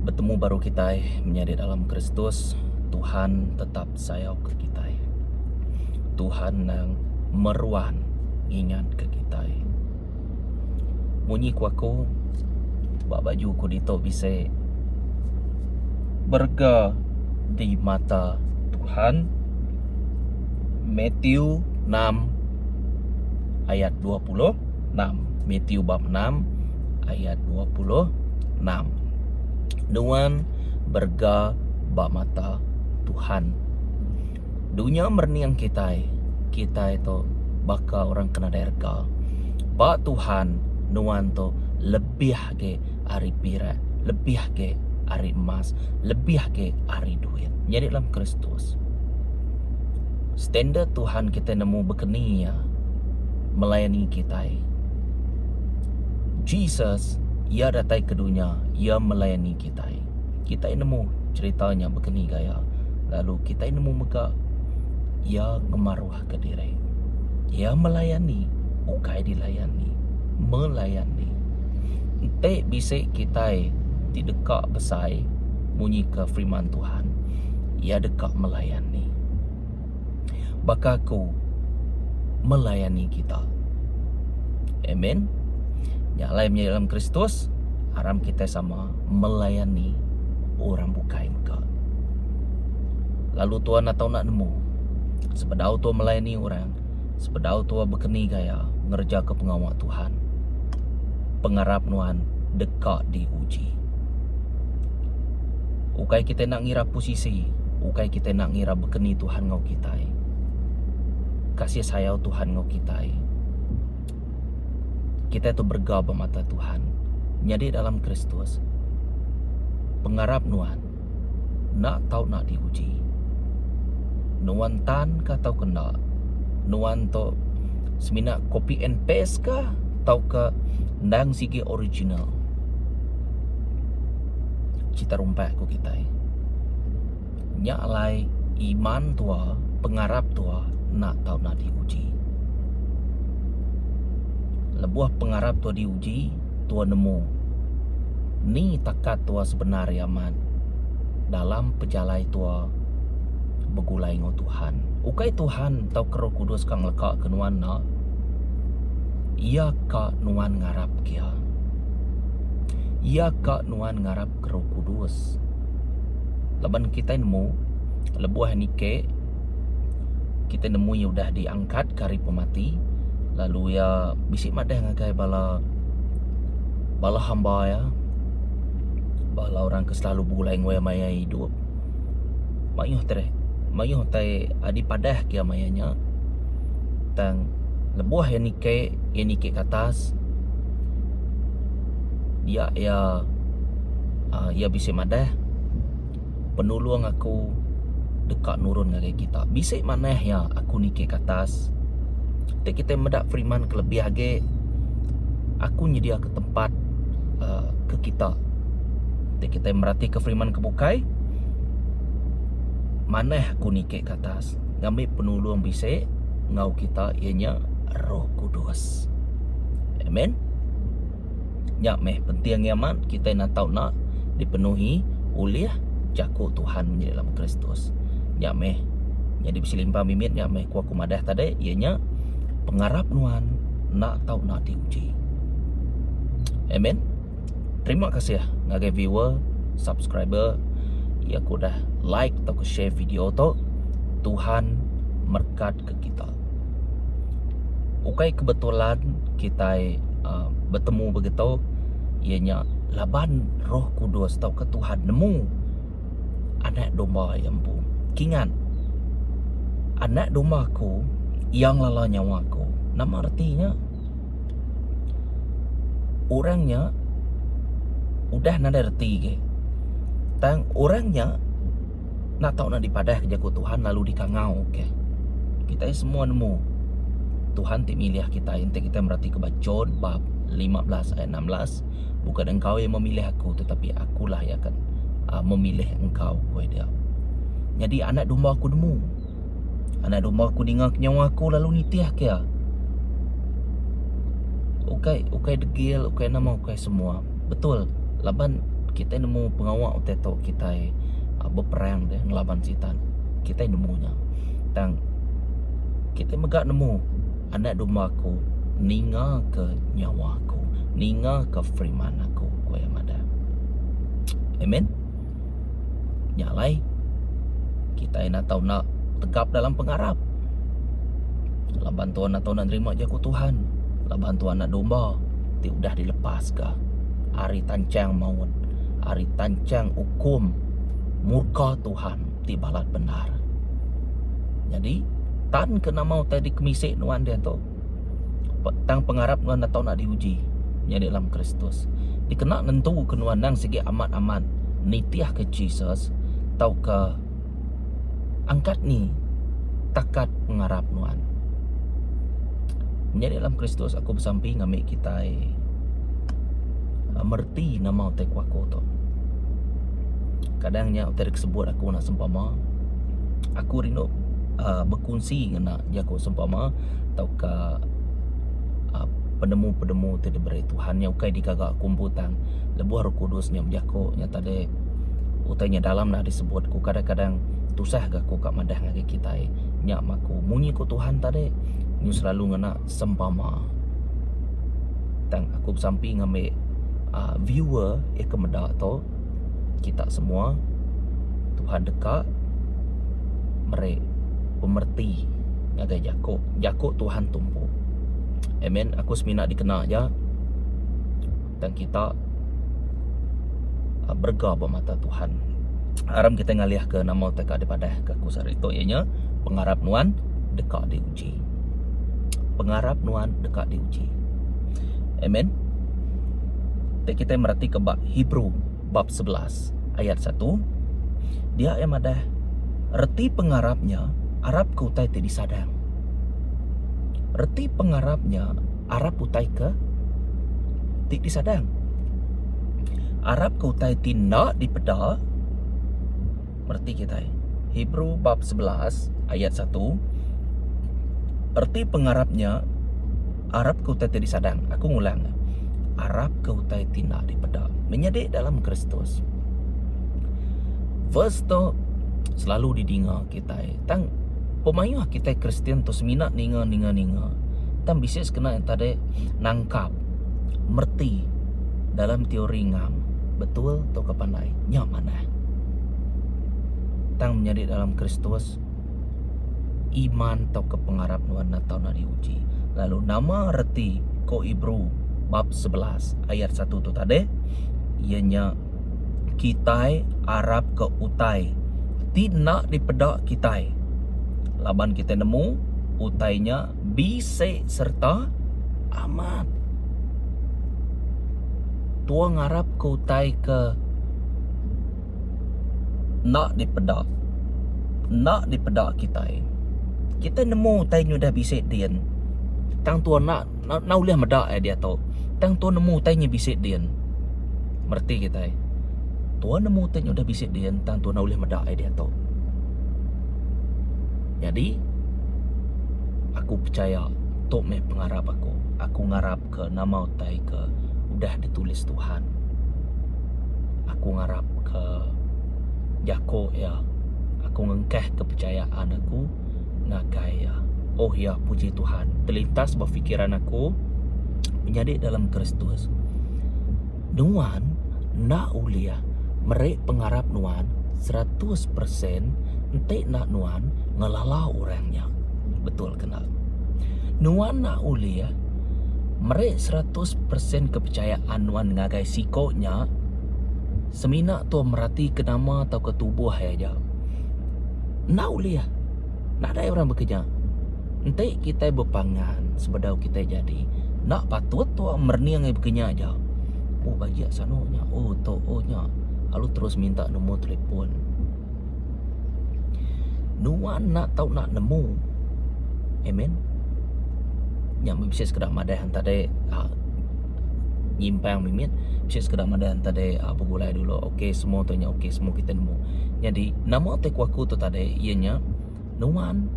Betemu baru kitai menyadi dalam Kristus, Tuhan tetap sayau ke kitai. Tuhan nang meruan ngingat ke kitai. Munyi ku aku ba baju ku ditu bisi berega di mata Tuhan. Matthew 6 ayat 26. Matthew bab 6 ayat 26. Nuan berega ba mata Tuhan. Dunya merening kitai, kitai tu baka orang ke nadai rega. Ba Tuhan, nuan tu lebih agi ari pirak, lebih agi ari emas, lebih agi ari duit. Nyadi dalam Kristus, standard Tuhan kitai nemu bekeni iya melayani kitai. Jesus, iya datai ke dunya, iya melayani kitai. Kitai nemu cherita nya bekeni gaya lalu kitai nemu mega iya ngemaruhka diri. Iya melayani ukai dilayani, melayani. Enti bisi kitai ti deka besai munyi ke firman Tuhan, iya deka melayani. Baka aku melayani kita. Amen. Nya alai menyadi dalam Kristus, aram kitai sama melayani orang bukai mega. Lalu tua enda tau enda nemu, sebedau tua melayani orang, sebedau tua bekeni gaya ngerejaka pengawa Tuhan, pengarap nuan deka diuji. Ukai kitai enda ngira posisi, ukai kitai enda ngira bekeni Tuhan enggau kitai. Kasih sayau Tuhan enggau kitai. Kitai tu berega ba mata Tuhan. Nyadi dalam Kristus, pengarap nuan enda tau enda diuji. Nuan tan ka tauka enda? Nuan tu semina copy and paste ka tauka endang sigi original? Cerita rumpak ku kitai. Nya alai iman tua, pengarap tua enda tau enda diuji. Lebuh pengarap tua diuji, tua nemu ni takat tua sebenar iya amat dalam pejalai tua begulai enggau Tuhan. Ukai Tuhan tauka Roh Kudus ka ngeleka ke nuan enda. Iya ka nuan ngarap ke iya. Iya ka nuan ngarap ke Roh Kudus. Laban kitai nemu lebuh nike kitai nemu iya udah diangkat ke ari pemati lalu iya bisi madah ngagai bala bala hamba iya bala orang ke selalu begulai enggau iya maya iya idup mayuh tereh mayuh utai dipadah ke iya maya nya tang lebuh iya nike iya nike ke atas dia iya. Iya bisi madah, Penulung aku deka nurun ngagai kita. Bisi manah iya aku niki ke atas. Ti kitai meda firman ke lebih agi, aku nyediaka tempat uhh ke kita. Ti kitai meratika firman ke bukai, manah aku niki ke atas ngambi penulung bisi enggau kita iya nya Roh Kudus. Amen. Nya meh penting iya amat kitai enda tau enda dipenuhi ulih jaku Tuhan menyadi dalam Kristus. Nya meh nyadi bisi limpang mimit nya meh ku aku madah tadi iya nya pengarap nuan enda tau enda diuji. Amen. Terima kasih ngagai viewer, subscriber iya ke udah like tauka share video tu. Tuhan merekat ke kita. Ukai kebetulan kitai uhh betemu begitu iya nya laban roh kudus tauka Tuhan nemu anak domba iya empu. Kingat anak domba aku iya ngelala nyawa aku. Nama reti nya? Orang nya udah nadai reti agi tang orang nya. Enda tau enda dipadah ke jaku Tuhan lalu dikangau ke. Kitai semua nemu Tuhan ti milih kitai enti kitai meratika ba John bab 15 ayat 16 bukan engkau yang memilih aku tetapi akulah yang akan uh, memilih engkau ku dia. Nyadi anak domba aku nemu. Anak domba aku ninga ke nyawa aku lalu nitih ke iya. Ukai ukai degil, ukai nama ukai semua. Betul laban kita. Kitai nemu pengawa utai tu kitai beperang deh ngelaban sitan. Kitai nemu nya. Tang kitai mega nemu anak domba aku ninga ke nyawa aku, ninga ke firman aku, ku iya madah. Amen. Nya alai kitai enda tau enda tegap dalam pengarap. Laban tuan enda tau enda nerima jaku Tuhan. Laban tuan anak domba ti udah dilepaska ari tanchang maut, ari tanchang ukum murka Tuhan ti balat bendar. Nyadi, tan ke nama utai dikemisi nuan diatu. Tang pengarap nuan enda tau enda diuji nyadi dalam Kristus. Dikena nentuka nuan endang sigi amat-amat nitihka Jesus tauka angkat ni takat pengarap nuan. Menyadi dalam Kristus aku besampi ngambi kitai mereti nama utai ku aku tu. Kadang nya utai disebut aku ngena sempama aku rindu uhh bekunsi ngena jaku sempama tauka uhh penemu-penemu ti diberi Tuhan nya ukai digaga aku empu tang lebuh roh kudus nya bejaku nya tadi utai nya dalam enda disebut ku kadang-kadang tusah ga ku ka madah ngagai kitai nya mah ku munyi ku Tuhan tadi nyu selalu ngena sempama tang aku besampi ngambi uhh viewer iya ke meda tu kita semua Tuhan deka meri pemereti ngagai jaku jaku Tuhan tu empu. Amen aku semina dikena aja tang kita berega ba mata Tuhan. Aram kitai ngalih ke nama utai ka dipadah ke aku sehari tu iya nya pengarap nuan deka diuji. Pengarap nuan deka diuji. Amen. Ti kitai mereti ke ba Hebrew bab 11 ayat 1 dia iya madah reti pengarap nya arap ke utai ti disadang. Reti pengarap nya arap utai ke ti disadang. Arap ke utai ti enda dipeda mereti kitai. Hebrew bab 11 ayat 1 Reti pengarap nya arap ke utai ti disadang. Aku ngulang arap ke utai ti enda dipeda. Menyadi dalam Kristus. Verse tu selalu didinga kitai. Tang pemayuh kitai Kristian tu semina ninga ninga ninga. Tang bisi sekena enta deh nangkap mereti dalam teori ngam betul tauka pandai nya manah. Tang menyadi dalam Kristus iman tauka pengarap nuan enda tau enda diuji. Lalu nama reti ko Hebrew bab 11 ayat 1 tu tadi iya nya kitai arapka utai ti enda dipeda kitai laban kitai nemu utai nya bisi sereta amat. Tua ngarapka utai ke enda dipeda enda dipeda kitai. Kitai nemu utai nya udah bisi din tang tua enda Enda ulih meda iya diatu. Tang tuan nemu utai nya bisi din. Mereti kitai. Tuan nemu utai nya udah bisi din tang tuan enda ulih meda iya diatu. Nyadi aku pechaya tu meh pengarap aku. Aku ngarapka nama utai ke udah ditulis Tuhan. Aku ngarapka jaku iya. Aku ngengkahka pechayaan aku. Ngagai iya. Oh iya, puji Tuhan. Telintas ba fikiran aku, menyadi dalam Kristus. Nuan enda ulih meri pengarap nuan 100% enti enda nuan ngelala orang nya. Betul ke enda? Nuan enda ulih meri 100% kepercayaan nuan ngagai siko nya semina tu meratika nama tauka tubuh iya aja. Enda ulih. Nadai orang baka nya. Enti kitai bepangan sebedau kitai jadi, enda patut tua merening ai baka nya aja. Oh bajik sanu nya, oh tu, oh nya. Lalu terus minta nombor telefon. Nuan enda tau enda nemu. Amen. Nya meh bisi sekeda madah enta deh uhh nyimpang mimit. Bisi sekeda madah enta deh uhh begulai dulu ok semua tu nya ok semua kitai nemu. Nyadi nama ti ku aku tu tadi iya nya nuan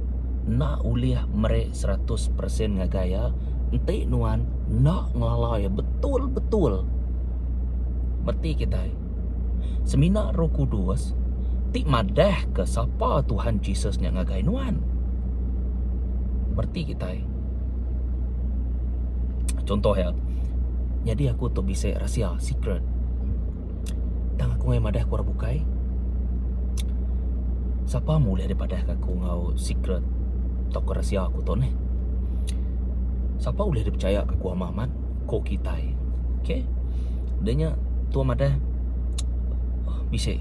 enda ulih meri 100% ngagai iya enti nuan enda ngelala iya betul betul. Reti kitai. Semina Roh Kudus ti madahka sapa Tuhan Jesus nya ngagai nuan. Mereti kitai. Contoh iya, nyadi aku tu bisi rahsia, secret. Tang aku ngagai madah ke orang bukai. Sapa meh ulih dipadahka aku enggau secret tauka rahsia aku tu neh. Sapa ulih dipechaya ke aku amat amat ko kitai. Okay. Udah nya tua madah bisi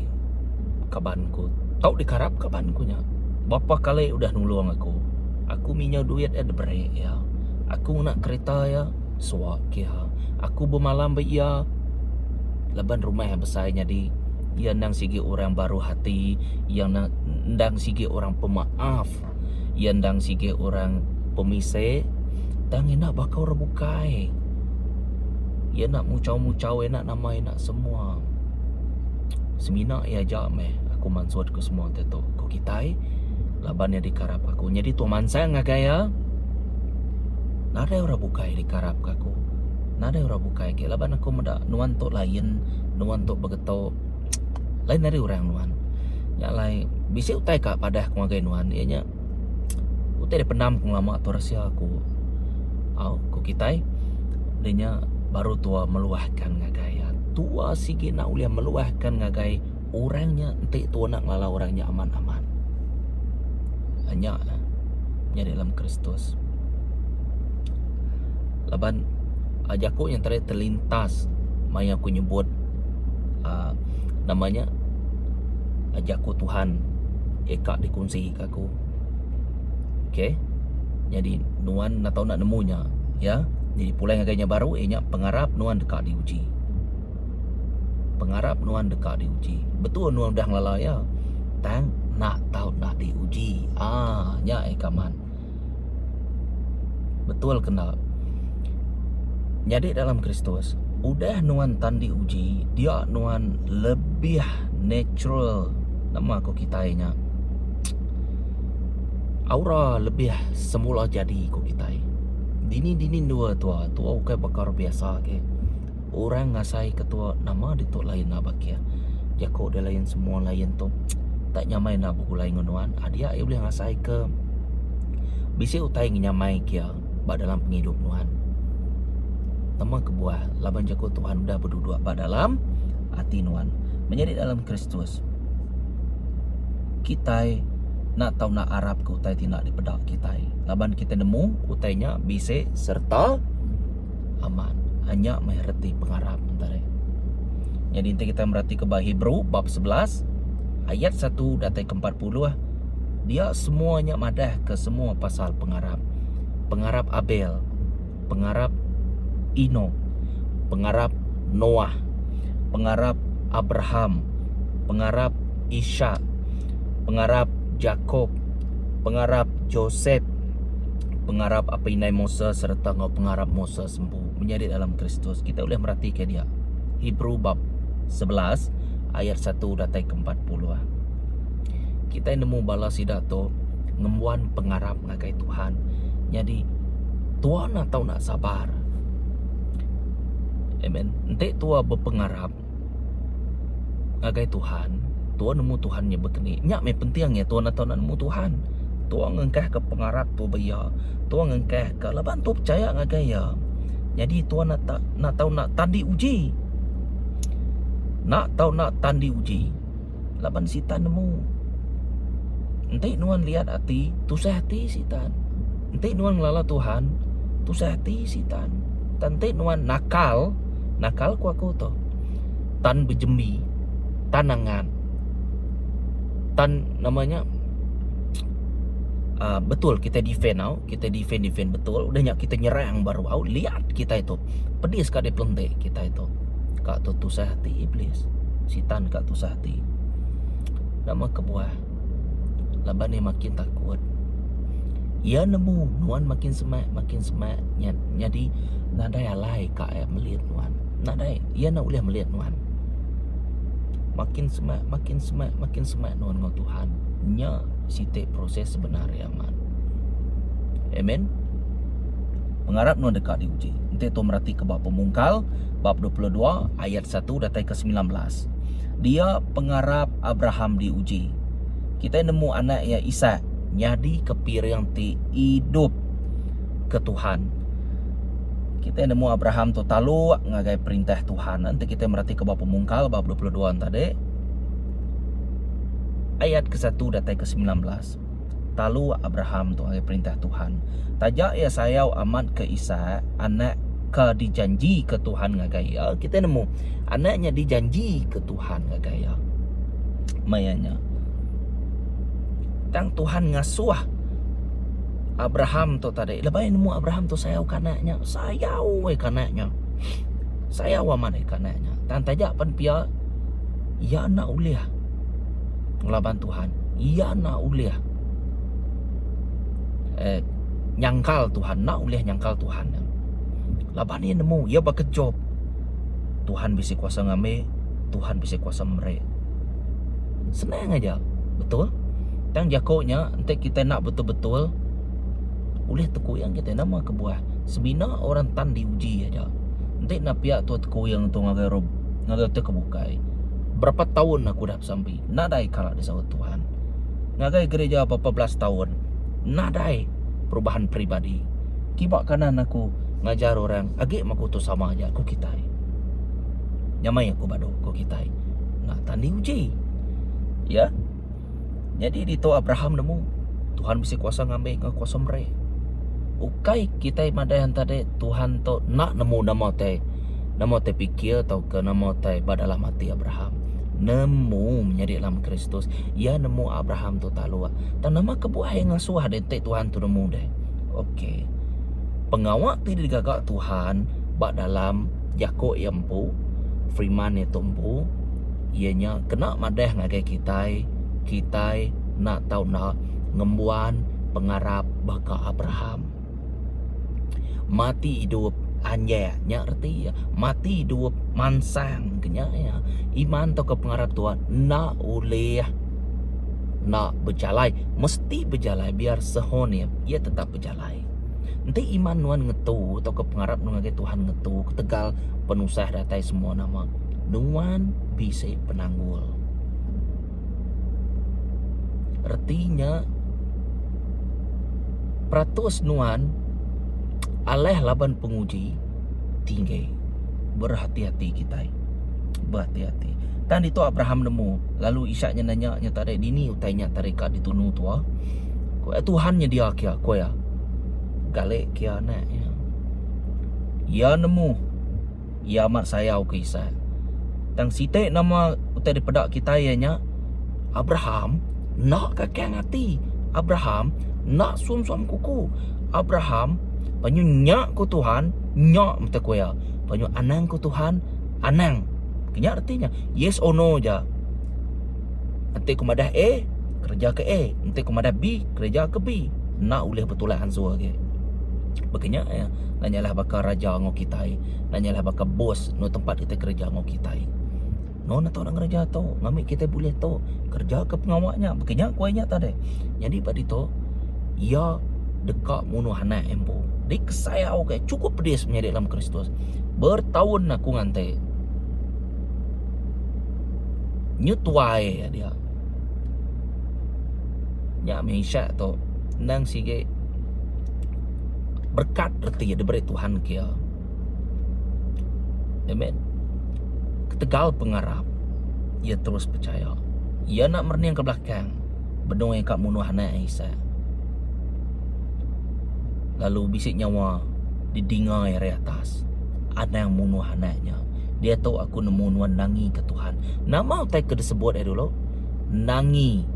kaban ku tau dikarap kaban ku nya. Berapa kali udah nulung aku. Aku minjau duit iya diberi iya. Aku ngena kereta iya suwa ke iya. Aku bemalam ba iya laban rumah iya besai nyadi iya endang sigi orang baruh ati, iya endang sigi orang pemaaf, iya endang sigi orang pemise tang enda baka orang bukai. Iya enda muchau-muchau, iya enda nama, iya enda semua. Semina iya aja meh aku mansut ke semua ti tu ku kitai laban iya dikarap aku. Nyadi tu mansang ngagai iya nadai orang bukai dikarap ka aku. Nadai orang bukai agi laban aku meda nuan tu lain, nuan tu begetu lain ari orang nuan. Nya alai bisi utai ka padah ku ngagai nuan iya nya utai da pendam ku ngelama tu rahsia ku au ku kitai da nya baru tua meluahkan ngagai iya. Tua sigi enda ulih meluahkan ngagai orang nya enti tua enda ngelala orang nya amat-amat. Nya nyadi dalam Kristus. Laban jaku nya tadi terlintas maya ku nyebut aaa nama nya jaku Tuhan eka dikunsi ka aku. Okay nyadi nuan enda tau enda nemu nya ya. Nyadi pulai ngagai nya baru iya nya pengarap nuan deka diuji. Pengarap nuan deka diuji. Betul nuan udah ngelala iya tang enda tau enda diuji. Aaa nya iya kaman. Betul ke enda? Nyadi dalam Kristus udah nuan tan diuji dia nuan lebih natural nama ku kitai nya aura lebih semula jadi ku kitai. Dini dini endur tua, tua ukai baka orang biasa agi. Orang ngasai ke tua nama ditu lain aba kia. Jaku dia lain semua lain tu tak nyamai enda begulai enggau nuan. Dia iya ulih ngasai ke bisi utai ngenyamai kia. ba dalam pengidup nuan. Nama kebuah laban jaku Tuhan udah beduduk ba dalam ati nuan. Menyadi dalam Kristus, kitai enda tau enda arap ke utai ti enda dipeda kitai. Laban kitai nemu utai nya bisi sereta amat. Nya meh reti pengarap entara. Nyadi enti kitai meratika ba Hebrew bab 11 ayat 1 datai ke 40 dia semua nya madahka semua pasal pengarap. Pengarap Abel, pengarap Enok, pengarap Noah, pengarap Abraham, pengarap Ishak, pengarap Jakop, pengarap Josep, pengarap apai indai Moses sereta enggau pengarap Moses empu menyadi dalam Kristus. Kita ulih meratika dia. Hebrew bab 11 ayat 1 datai ke 40. Kitai nemu bala sida tu ngembuan pengarap ngagai Tuhan. Nyadi tua enda tau enda sabar. Amen. Enti tua bepengarap ngagai Tuhan, tua nemu Tuhan nya bekeni. Nya meh penting iya tua enda tau enda nemu Tuhan. Tua ngengkahka pengarap tua ba iya. Tua ngengkahka laban tua pechaya ngagai iya. Nyadi tua enda tau enda tan diuji. Enda tau enda tan diuji. Laban Sitan nemu. Enti nuan liat ati, tusah ati Sitan. Enti nuan ngelala Tuhan, tusah ati Sitan. Tang enti nuan nakal, nakal ku aku tu. Tan bejembi, tan angat, tan nama nya uhh betul kitai defend au, kitai defend defend betul udah nya kitai nyerang baru au liat kitai tu. Pedis ka dipelenti kitai tu. Ka tu tusah ati iblis. Sitan ka tusah ati. Nama kebuah? Laban iya makin takut. Iya nemu nuan makin semak makin semak nyadi nadai alai ka iya melit nuan. Nadai iya enda ulih melit nuan. Makin semak makin semak makin semak nuan enggau Tuhan. Nya siti proses sebenar iya amat. Amen. Pengarap nuan deka diuji. Enti tu meratika ba Pemungkal bab 22 ayat 1 datai ke 19. Dia pengarap Abraham diuji. Kitai nemu anak iya Isak nyadika piring ti idup ke Tuhan. Kitai nemu Abraham tu taluk ngagai perintah Tuhan. Enti kitai meratika ba Pemungkal bab 22 tadi, ayat ke satu datai ke 19. Taluk Abraham tu ngagai perintah Tuhan. Taja iya sayau amat ke Isak, anak ke dijanjika Tuhan ngagai iya, kitai nemu anak nya dijanjika Tuhan ngagai iya maya nya. Tang Tuhan ngasuh Abraham tu tadi, lebai nemu Abraham tu sayau ke anak nya, sayau ai ke anak nya. Sayau amat ai ke anak nya. Tang taja pan pia iya enda ulih ngelaban Tuhan. Iya enda ulih eh nyangkal Tuhan, enda ulih nyangkal Tuhan. Laban iya nemu iya baka Job. Tuhan bisi kuasa ngambi, Tuhan bisi kuasa meri. Senang aja. Betul? Tang jaku nya enti kitai enda betul-betul ulih tekuyang kitai nama kebuah semina orang tan diuji aja. Enti enda pia tu tekuyang tu ngagai orang ngagai utai ke bukai. Berapa taun aku udah besampi nadai kala disaut Tuhan. Ngagai gereja berapa belas taun nadai perubahan peribadi. Kiba kanan aku ngajar orang agi meh aku tu sama aja ku kitai. Nyamai aku badu ku kitai. Enda tan diuji. Ya. Nyadi ditu Abraham nemu Tuhan bisi kuasa ngambi enggau kuasa meri. Ukai kitai madah enta deh Tuhan tu enda nemu nama utai nama utai pikir tauka nama utai ba dalam ati Abraham. Nemu menyadi dalam Kristus. Iya nemu Abraham tu taluk. Tang nama kebuah iya ngasuh deh enti Tuhan tu nemu deh. Okey. Pengawa ti digaga Tuhan ba dalam jaku iya empu, firman iya tu empu, iya nya kena madah ngagai kitai, kitai enda tau enda ngembuan pengarap baka Abraham. Mati idup anjak nya reti iya, mati idup mansang ke nya iya. Iman tauka pengarap tuan enda ulih enda bejalai, mesti bejalai biar sehon iya, iya tetap bejalai. Enti iman nuan ngetu tauka pengarap nuan ngagai Tuhan ngetu ketegal penusah datai semua nama, nuan bisi penanggul. Reti nya peratus nuan alah laban penguji tinggi. Berhati-hati kitai. Berhati-hati. Tang ditu Abraham nemu lalu Isak nya nanya nya tadi dini utai nya tadi ka ditunu tua. Ku iya Tuhan nyedia kia ku iya. Galik kia anak iya. Iya nemu iya amat sayau ke Isak. Tang siti nama utai dipeda kitai iya nya Abraham enda kakang ati. Abraham enda suam-suam kuku. Abraham penyu nya ku Tuhan nya mete ku iya. Penyu anang ku Tuhan anang. Nya reti nya yes or no ja. Enti ku madah A, kereja ke A. Enti ku madah B, kereja ke B. Enda ulih betulak ansur agi. Baka nya iya, enda nyalah baka raja enggau kitai, enda nyalah baka bos enggau tempat kitai kereja enggau kitai. No ne tau nak ngereja tu, ngambi kitai bulih tu, kereja ke pengawa nya. Baka nya ku ai nya tadi. Nyadi ba ditu, iya deka munuh anak iya empu. Dikesayau ke chukup pedis menyadi dalam Kristus. Bertaun aku nganti. Nyu tuai dia. Nya mih Isak tu endang sigi berkat reti diberi Tuhan ke iya. Amen. Ketegal pengarap iya terus pechaya. Iya enda merening ke belakang benung iya ka munuh anak iya Isak. Lalu bisi nyawa didinga iya ari atas. Anang munuh anak nya. Diatu aku nemu nuan nangi ke Tuhan. Nama utai ke disebut iya dulu? Nangi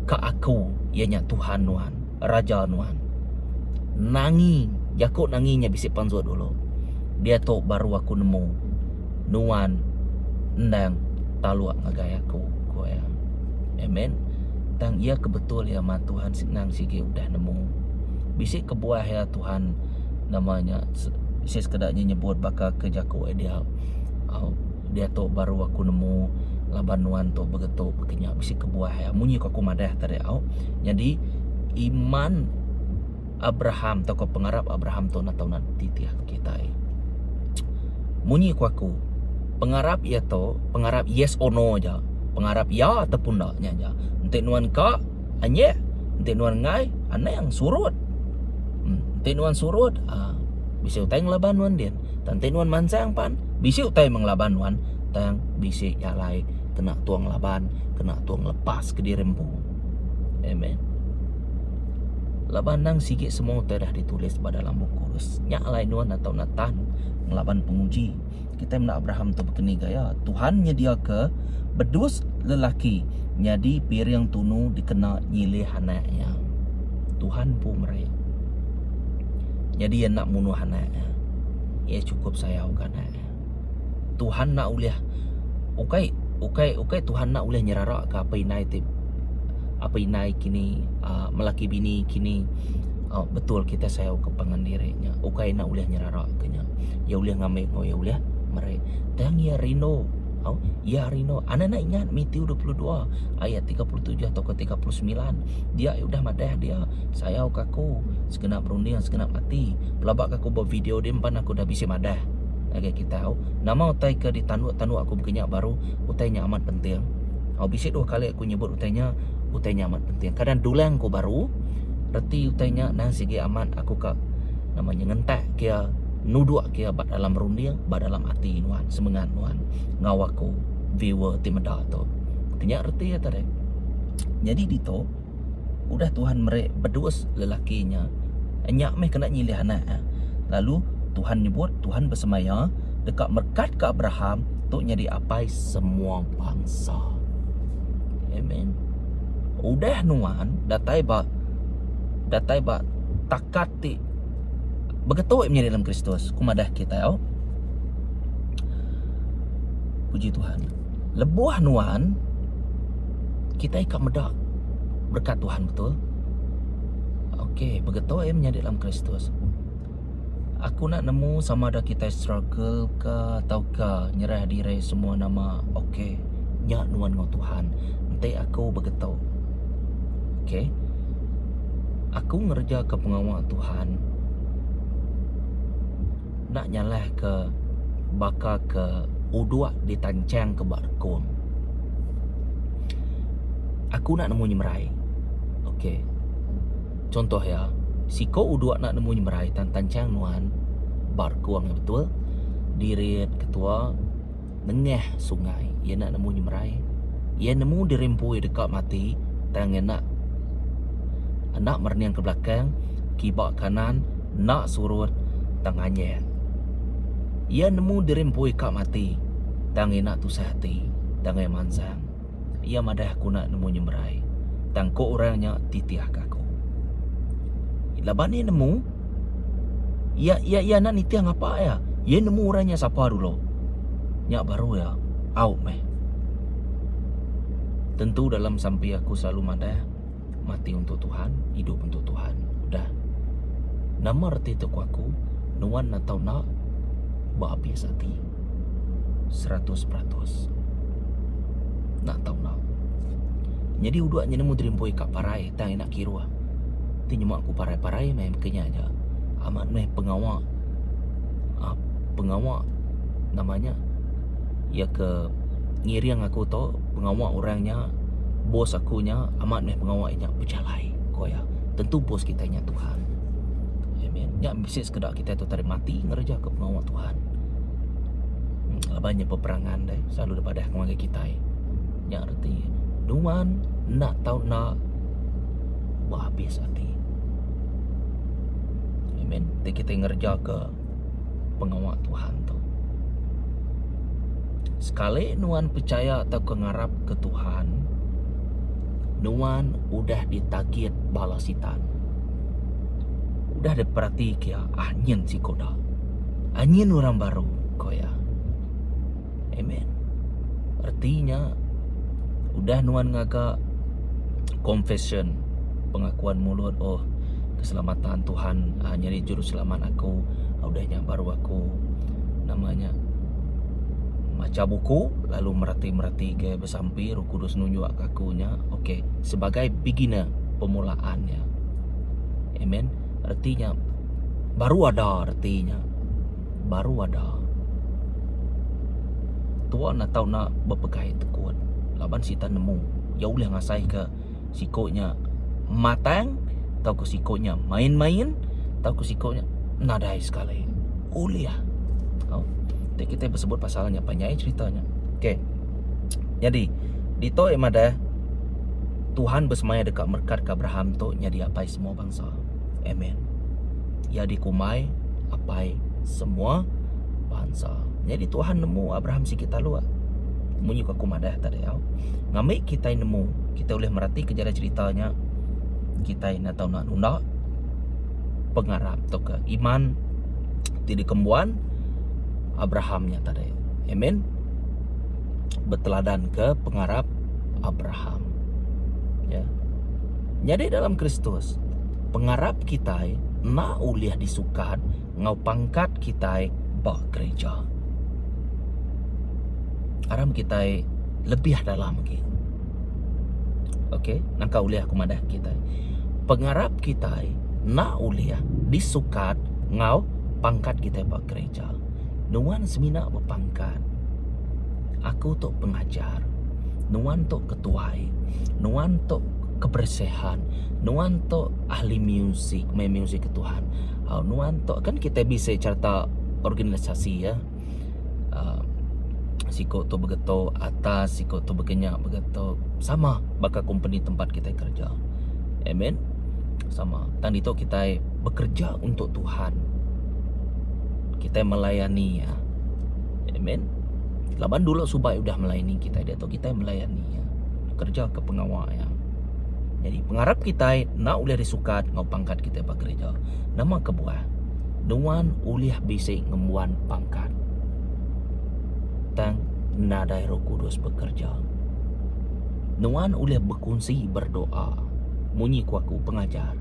ke aku iya nya Tuhan nuan, Raja nuan. Nangi, jaku nangi nya bisi pansut dulu. Diatu baru aku nemu nuan endang taluk ngagai aku, ku iya. Amen. Tang iya ke betul iya mah Tuhan senang sigi udah nemu. Bisi kebuah iya Tuhan nama nya Bisi sekeda nya nyebut baka ke jaku ai dia au diatu baru aku nemu laban nuan tu begetu baka nya bisi kebuah iya munyi ku aku madah tadi au nyadi iman Abraham tauka pengarap Abraham tu enda tau titih kitai. Munyi ku aku. Pengarap iya tu pengarap yes or no aja. Pengarap ya ataupun enda nya aja. Enti nuan ka anyek, enti nuan enggai anang surut. Enti nuan surut aaa bisi utai ngelaban nuan din. Tang enti nuan mansang pan bisi utai meh ngelaban nuan tang bisi jalai kena tua ngelaban, kena tua ngelepas kediri empu. Amen. Laban nang sigi semua utai dah ditulis ba dalam Bup Kudus. Nya alai nuan atau Natan ngelaban penguji. Kitai meda Abraham tu bekeni gaya. Tuhan nyediaka bedus lelaki nyadi piring tunu dikena nyilih anak iya. Tuhan empu meri. Nyadi iya enda munuh anak iya. Iya chukup sayauka anak iya. Tuhan enda ulih ukai ukai ukai Tuhan enda ulih nyeraraka apai indai ti apai indai kini uhh melaki bini kini uhh betul kitai sayau ke pangan diri nya ukai enda ulih nyeraraka nya. Iya ulih ngambi enggau iya ulih meri. Tang iya rindu au iya rindu anak anak ingat Matthew 22 ayat 37 tauka 39 dia udah madah dia sayau ke aku segenap runding segenap ati pelaba ke aku ba video dia empan aku dah bisi madah. Ngagai kita au. Nama utai ke ditanduk-tanduk aku baka nya baru utai nya amat penting. Au bisi dua kali aku nyebut utai nya, utai nya amat penting. Kadang dulang ku baru reti utai nya nang sigi amat aku ka nama nya ngentak ke iya nuduk ke iya ba dalam runding ba dalam ati nuan semengat nuan enggau aku viewer ti meda tu. Nya reti iya tadi. Nyadi ditu Udah Tuhan meri bedus lelaki nya, nya meh kena nyilih anak iya. Lalu, Tuhan nyebut, Tuhan besemaya deka merekatka Abraham tu nyadi apai semua bansa. Amen. Udah nuan datai ba datai ba takat ti begetu menyadi dalam Kristus, ku madah kitai au. Puji Tuhan. Lebuh nuan kitai ka meda berekat Tuhan betul. Okey, begitu eh menyadi dalam Kristus. Aku nak nemu sama ada kitai struggle ke tauka nyerah diri semua nama okey nya nuan enggau Tuhan. Enti aku begitu. Okey. Aku ngereja ke pengawa Tuhan enda nyalah ke baka ke uduk ditanchang ke ba rekung. Aku enda nemu nyemerai. Ok. Contoh iya, siko uduk enda nemu nyemerai tang tanchang nuan ba rekung iya betul dirit ketua nengah sungai. Iya enda nemu nyemerai. Iya nemu diri empu iya deka mati tang iya enda enda merening ke belakang, kiba kanan enda surut tang anjing. Iya nemu diri empu iya ka mati tang iya enda tusah ati tang iya mansang. Iya madah aku enda nemu nyemerai tang ko orang nya titih ka aku. Laban iya nemu iya iya iya enda nitih ngapa iya. Iya nemu orang nya sapa dulu. Nya baru iya au meh. Tentu dalam sampi aku selalu madah mati untuk Tuhan, idup untuk Tuhan. Udah. Nama reti tu ku aku, nuan atau enda beabis ati. 100%. Enda tau enda. Nyadi udok nya nemu diri empu ika parai tang ina kiruh. Ti nyema aku parai-parai meh baka nya aja. Amat meh pengawa uhh pengawa nama nya iya ke ngiring aku tu pengawa orang nya bos aku nya amat meh pengawa iya nya bejalai ku iya. Tentu bos kitai nya Tuhan. Amen. Nya bisi sekeda kitai tu tadi mati ngereja ke pengawa Tuhan. Laban nya peperangan deh selalu dipadah ngagai kitai. Nya reti nuan enda tau enda behabis ati. Amen. Ti kitai ngereja ke pengawa Tuhan tu. Sekali nuan pechaya tauka ngarapka Tuhan, nuan udah ditagit bala sitan. Udah diperatika iya, ah nyin siku da. Ah nyin orang baru, ku iya. Amen. Reti nya udah nuan ngaga confession pengakuan mulut oh keselamatan Tuhan uh, nyadi juruselamat aku udah nya baru aku nama nya macha buku lalu merati-merati ke besampi Roh Kudus nunjuk ke aku nya okey sebagai beginner permulaan nya amen reti nya baru ada reti nya baru ada. Tua enda tau enda bepegai tekut laban sitan nemu iya ulih ngasaika siku nya matang tauka siku nya main-main tauka siku nya nadai sekali ulih. Au ti kitai besebut pasal nya panjai cherita nya. Okey. Nyadi ditu iya madah Tuhan besemaya deka merekatka Abraham tu nyadi apai semua bansa. Amen. Iya dikumbai apai semua bansa. Nyadi Tuhan nemu Abraham sigi taluk. Munyi ku aku madah tadi au. Ngambi kitai nemu, kitai ulih meratika jalai cherita nya, kitai enda tau enda nunda pengarap tauka iman ti dikembuan Abraham nya tadi. Amen. Beteladanka pengarap Abraham. Ya. Nyadi dalam Kristus, pengarap kitai enda ulih disukat enggau pangkat kitai ba gereja. Aram kitai lebih dalam agi. Okey, nangka ulih aku madah kitai. Pengarap kitai enda ulih disukat enggau pangkat kitai ba gereja. Nuan semina bepangkat. Aku tu pengajar. Nuan tu ketuai. Nuan tu kebersihan. Nuan tu ahli muzik, main muzik ke Tuhan. Au nuan tu kan kitai bisi cerita organisasi ya. Uh, siko tu begeto atas, siko tu begenya begeto. Sama baka kompeni tempat kitai kerja. Amen. Sama. Tang ditu kitai bekerja untuk Tuhan. Kitai melayani ya. Amen. Laban dulu suba udah melayani kitai diatu kitai melayani iya. Kerja ke pengawa iya. Jadi pengarap kitai enda ulih disukat enggau pangkat kitai ba gereja. Nama kebuah? Nuan ulih bisi ngembuan pangkat tang nadai Roh Kudus bekerja. Nuan ulih bekunsi berdoa munyi ku aku pengajar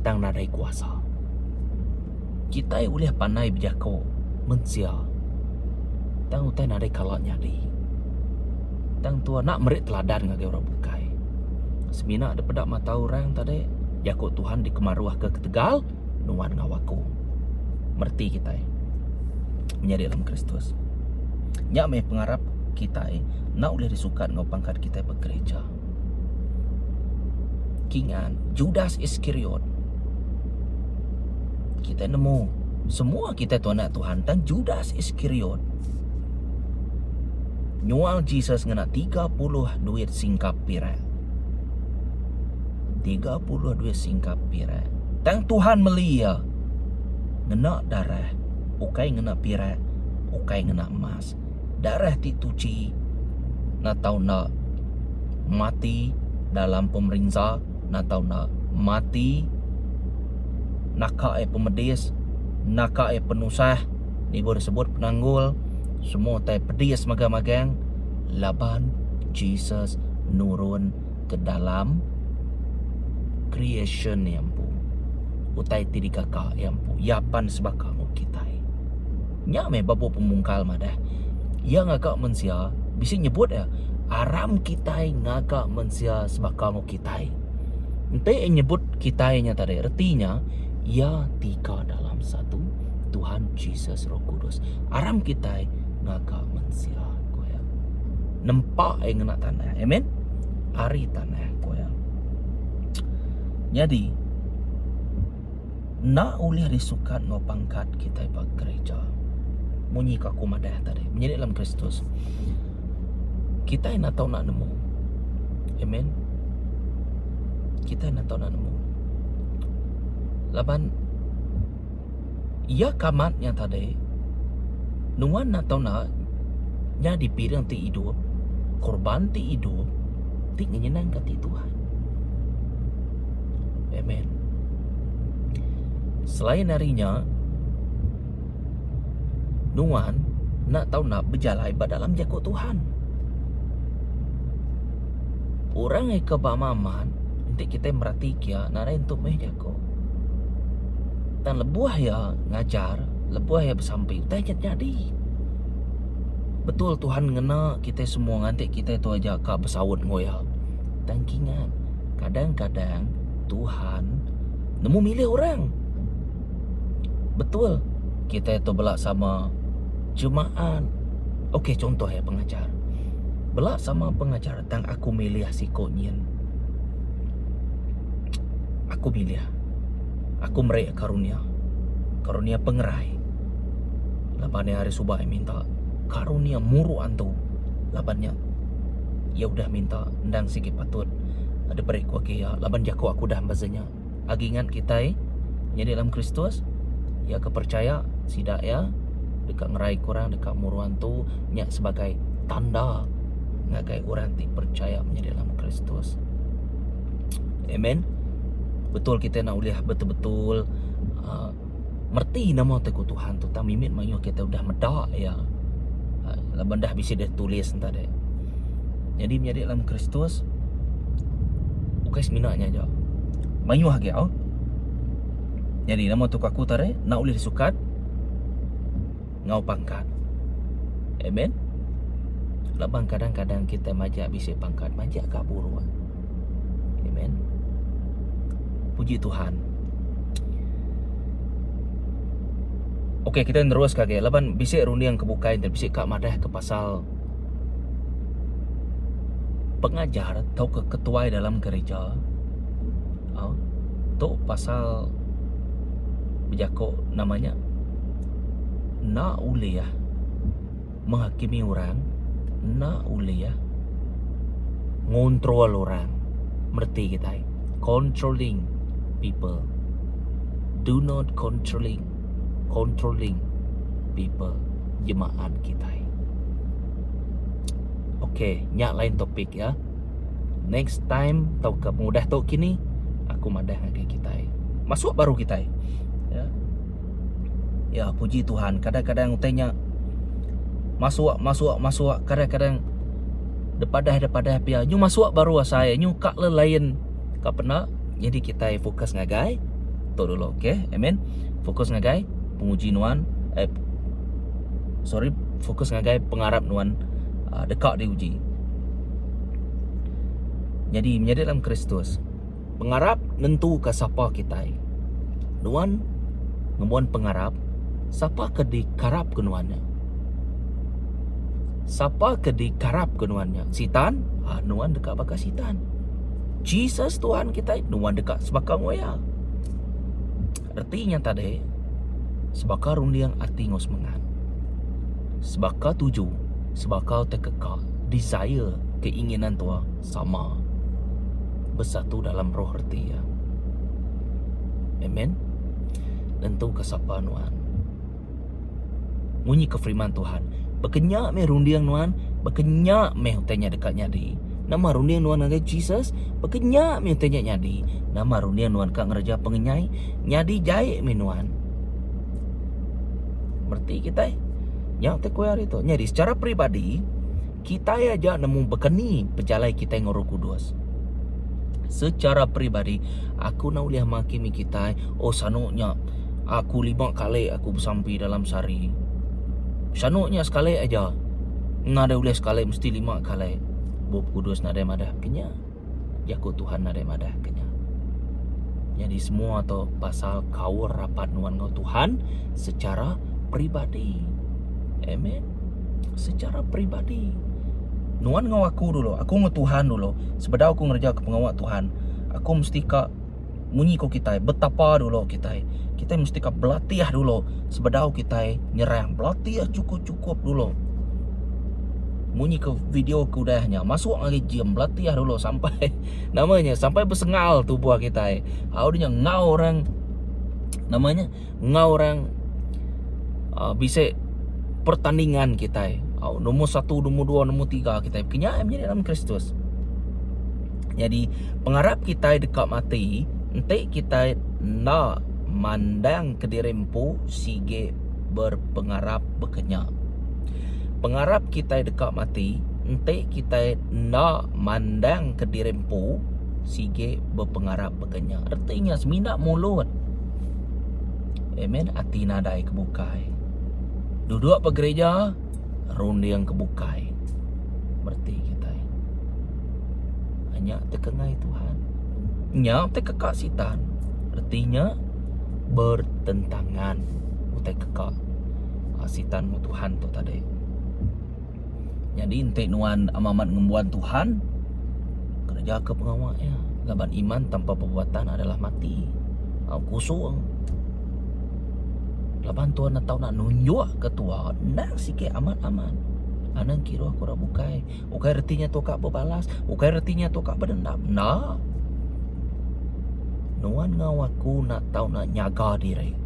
tang nadai kuasa. Kitai ulih pandai bejako mensia tang utai nadai kala nyadi. Tang tua enda meri teladan ngagai orang bukai. Semina da peda mata orang tadi jako Tuhan dikemaruhka ketegal nuan enggau aku. Mereti kitai menyadi dalam Kristus. Nya meh pengarap kitai enda ulih disukat enggau pangkat kitai begereja. Kingan Judas Iskariot. Kitai nemu semua kitai tu anak Tuhan tang Judas Iskariot nyual Jesus ngena 30 duit singkap pirak. 30 duit singkap pirak. Tang Tuhan meli iya ngena darah, ukai ngena pirak, ukai ngena emas. Darah ti tuchi enda tau enda mati dalam pemerinsa, enda tau enda mati naka iya pemedis, naka iya penusah, nibuh disebut penanggul, semua utai pedis magang-magang laban Jesus nurun ke dalam creation iya empu. Utai ti digaga iya empu, iya pan sebaka enggau kitai. Nya meh ba bup Pemungkal madah, Iya ngaga mensia, bisi nyebut iya, aram kitai ngaga mensia sebaka enggau kitai. Enti iya nyebut kitai nya tadi, reti nya iya tiga dalam satu, Tuhan, Jesus, Roh Kudus. Aram kitai ngaga mensia, ku iya. Nempa iya ngena tanah. Amen. Ari tanah, ku iya. Nyadi, Enda ulih disukat enggau pangkat kitai ba gereja. Munyi ku aku madah tadi, menyadi dalam Kristus. Kitai enda tau enda nemu. Amen. Kitai enda tau enda nemu. Laban iya ke amat nya tadi, nuan enda tau enda nyadi piring ti idup, korban ti idup ti ngenyenangka ati Tuhan. Amen. Selain ari nya, nuan enda tau enda bejalai ba dalam jaku Tuhan. Orang ke ba amat enti kitai merati kia nadai entu meh jaku. Tang lebuh iya ngajar, lebuh iya besampi utai nya nyadi. Betul Tuhan ngena kitai semua nganti kitai tu aja ka besaut enggau iya. Tang kingat, kadang-kadang Tuhan nemu milih orang. Betul, kitai tu bela sama jemaat. Ok contoh iya pengajar. Bela sama pengajar tang aku milih siko nyin. Aku milih. Aku meri karunia. Karunia pengerai. Laban iya ari suba iya minta karunia muru antu. Laban nya iya udah minta endang sigi patut diberi ku agi iya laban jaku aku udah mbaze nya. Agi ingat kitai nyadi dalam Kristus, iya ke percaya sida iya deka ngeraika orang deka muru antu nya sebagai tanda ngagai orang ti percaya menyadi dalam Kristus. Amen. Betul kitai enda ulih betul-betul uhh mereti nama ti ku Tuhan tu tang mimit mayuh kitai udah meda iya laban dah bisi deh tulis enta deh. Nyadi menyadi dalam Kristus ukai semina nya aja. Mayuh agi au. Nyadi nama tu ku aku tadi enda ulih disukat enggau pangkat. Amen. Laban kadang-kadang kitai majak bisi pangkat majak ka buruk. Amen. Puji Tuhan. Okey kita neruska agi laban bisi runding ke bukai enti bisi ka madah ke pasal pengajar tauka ketuai dalam gereja au tu pasal bejako nama nya enda ulih menghakimi orang enda ulih ngontrol orang mereti kitai controlling people do not controlling controlling people jemaat kitai. Ok nya lain topik ya. Next time tauka pengudah tu kini aku madah ngagai kitai. Masuk baru kitai. Ya. Ya puji Tuhan kadang-kadang utai nya masuk masuk masuk kadang-kadang depadah depadah pia nyu masuk baru asai nyu ka le lain ka penda jadi kitai fokus ngagai tu dulu ok amen fokus ngagai penguji nuan eh sorry fokus ngagai pengarap nuan uh, deka diuji jadi menyadi dalam Kristus pengarap nentuka sapa kitai nuan ngembuan pengarap sapa ke dikarap ke nuan nya sapa ke dikarap ke nuan nya sitan ha, nuan deka baka sitan Jesus Tuhan kitai nuan deka sebaka enggau iya Reti nya tadi, sebaka runding ati enggau semengat. Sebaka tuju, sebaka utai keka, desire, keinginan tua sama. Besatu dalam roh reti iya. Amen. Nentuka sapa nuan. Munyi ke firman Tuhan, baka nya meh runding nuan, baka nya meh utai nya deka nyadi. Nama runding nuan ngagai Jesus, baka nya meh utai nya nyadi. Nama runding nuan ka ngereja pengenyai, nyadi jai meh nuan. Mereti kitai? Nya utai ku hari tu. Nyadi secara peribadi, kitai aja nemu baka ni pejalai kitai enggau Roh Kudus. Secara peribadi, aku enda ulih menghakimi kitai, oh sanu nya aku lima kali aku besampi dalam sehari. Sanu nya sekali aja. Nadai ulih sekali mesti lima kali. Bup Kudus nadai madah ke nya. Jaku Tuhan nadai madah ke nya. Nyadi semua tu pasal kaul rapat nuan enggau Tuhan secara peribadi. Amen. Secara peribadi. Nuan enggau aku dulu, aku enggau Tuhan dulu. Sebedau aku ngereja ke pengawa Tuhan, aku mesti ka munyi ko kitai betapa dulu kitai. Kitai mesti ka belatih dulu sebedau kitai nyerang. Belatih chukup-chukup dulu. Munyi ke video ke udah nya masuk ngagai gym belatih dulu sampai nama nya sampai besengal tubuh kitai. Au nya enggau orang nama nya enggau orang uhh bisi pertandingan kitai. Au nombor satu, nombor dua, nombor tiga kitai. Kinya menyadi dalam Kristus. Nyadi pengarap kitai deka mati enti kitai enda mandang kediri empu sigi berpengarap baka nya. Pengarap kitai deka mati enti kitai enda mandang kediri empu sigi bepengarap baka nya. Reti nya semina mulut. Amen ati nadai ke bukai. Duduk ba gereja runding ke bukai. Mereti kitai. Nya tekengai Tuhan. Nya tekeka sitan. Reti nya bertentangan utai keka sitan enggau Tuhan tu tadi. Nyadi enti nuan amat-amat ngembuan Tuhan, kereja ke pengawa iya laban iman tanpa perbuatan adalah mati. Au kusung. Laban Tuhan enda tau nak nunjuk ke tua endang sigi amat-amat. Anang kiruh ke orang bukai. Ukai reti nya tua ka bebalas, ukai reti nya tua ka bedendam. Enda. Nuan enggau aku enda tau nak nyaga diri.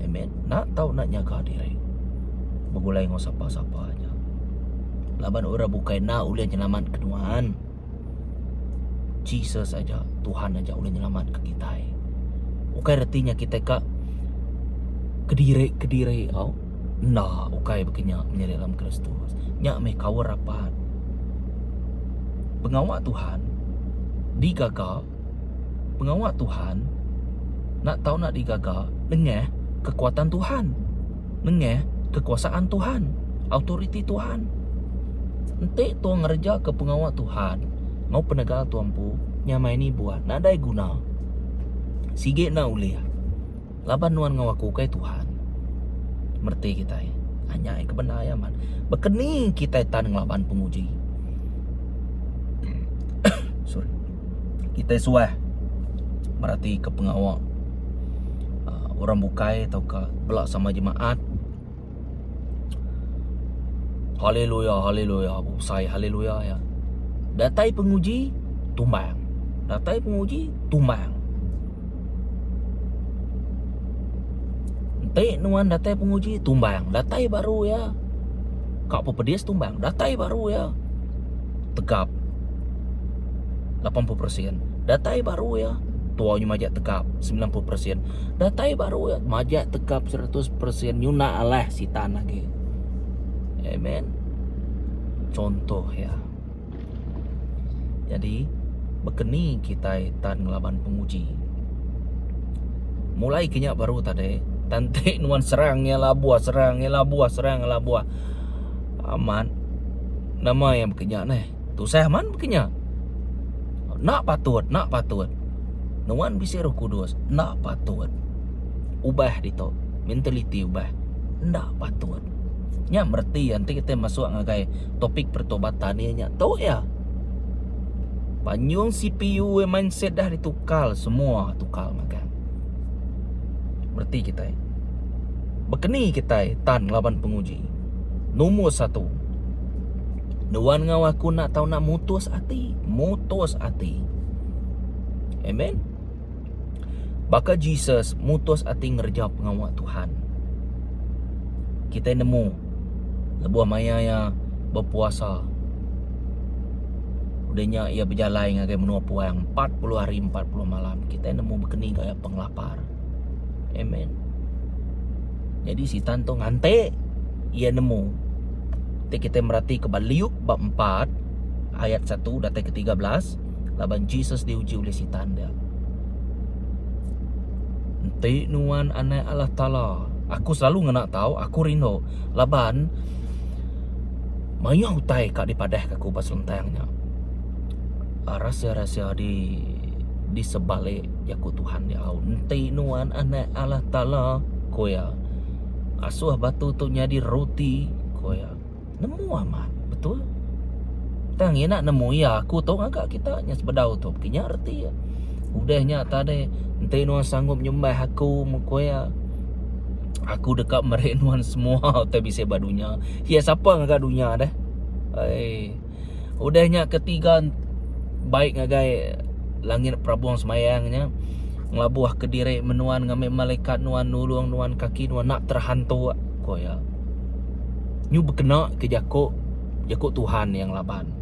Amen. Enda tau nak nyaga diri. Begulai enggau sapa-sapa aja. Laban orang bukai enda ulih nyelamatka nuan. Jesus aja, Tuhan aja ulih nyelamatka kitai. Ukai reti nya kitai ka kediri-kediri au. Enda ukai baka nya menyadi dalam Kristus. Nya meh kaul rapat. Pengawa Tuhan digaga pengawa Tuhan enda tau enda digaga nengah kekuatan Tuhan, nengah kekuasaan Tuhan, autoriti Tuhan. Enti tua ngereja ke pengawa Tuhan enggau penegal tua empu nyamai ni buah nadai guna. Sigi enda ulih laban nuan enggau aku ukai Tuhan. Mereti kitai. Nya ke bendar iya amat. Baka ni kitai tan ngelaban penguji? Sorry. Kitai suah meratika pengawa uhh orang bukai tauka bela sama jemaat Haleluya haleluya besai haleluya iya. Datai penguji tumbang. Datai penguji tumbang. Enti nuan datai penguji tumbang, datai baru iya ka pepedis tumbang, datai baru iya tegap 80 persen. Datai baru iya tua nyu majak tegap 90 persen. Datai baru iya majak tegap 100% nyuna alah sitan agi. Amen. Contoh iya. Jadi bekeni kitai tan ngelaban penguji. Mulai ke nya baru tadi tan ti nuan serang iya labuh serang iya labuh serang iya labuh. Amat nama iya baka nya neh. Tusah man baka nya. Enda patut, enda patut. Nuan bisi roh kudus, enda patut. Ubah ditu, mentaliti ubah. Enda patut. Nya mereti enti kitai masuk ngagai topik pertobatan iya nya tu iya. Panyung CPU iya mindset dah ditukal semua tukal magang. Mereti kitai. Bekeni kitai tan laban penguji. Nombor satu. Nuan enggau aku enda tau nak mutus ati, mutus ati. Amen. Baka Jesus mutus ati ngereja pengawa Tuhan. Kitai nemu lebuh maya iya bepuasa udah nya iya bejalai ngagai menua puang 40 hari 40 malam. Kitai nemu bekeni gaya pengelapar. Amen. Jadi sitan tu nganti iya nemu. Ti kitai merati ke ba Luke bab 4 ayat 1 datai ke 13 laban Jesus diuji oleh sitan dia. Enti nuan anak Allah Taala, aku selalu ngena tau, aku rindu laban mayuh utai ka dipadah ka aku ba selentang nya. Rahsia-rahsia di di sebalik jaku Tuhan diau. Enti nuan anak Allah Taala, ku iya, asuh batu tu nyadi roti, ku iya. Nemu amat, betul. Tang iya enda nemu iya aku tu ngaga kita nya sebedau tu. Ke nya reti iya. Udah nya tadi enti nuan sanggup nyembah aku ku iya, aku deka meri nuan semua utai bisi ba dunya. Iya sapa ngaga dunya deh. Ai. Udah nya ketiga baik ngagai langit perabung semayang nya ngelabuh ke diri menuan ngambi malaikat nuan nulung nuan kaki nuan nak terhantuk ko iya. Nyu bekena ke jako jako Tuhan yang laban.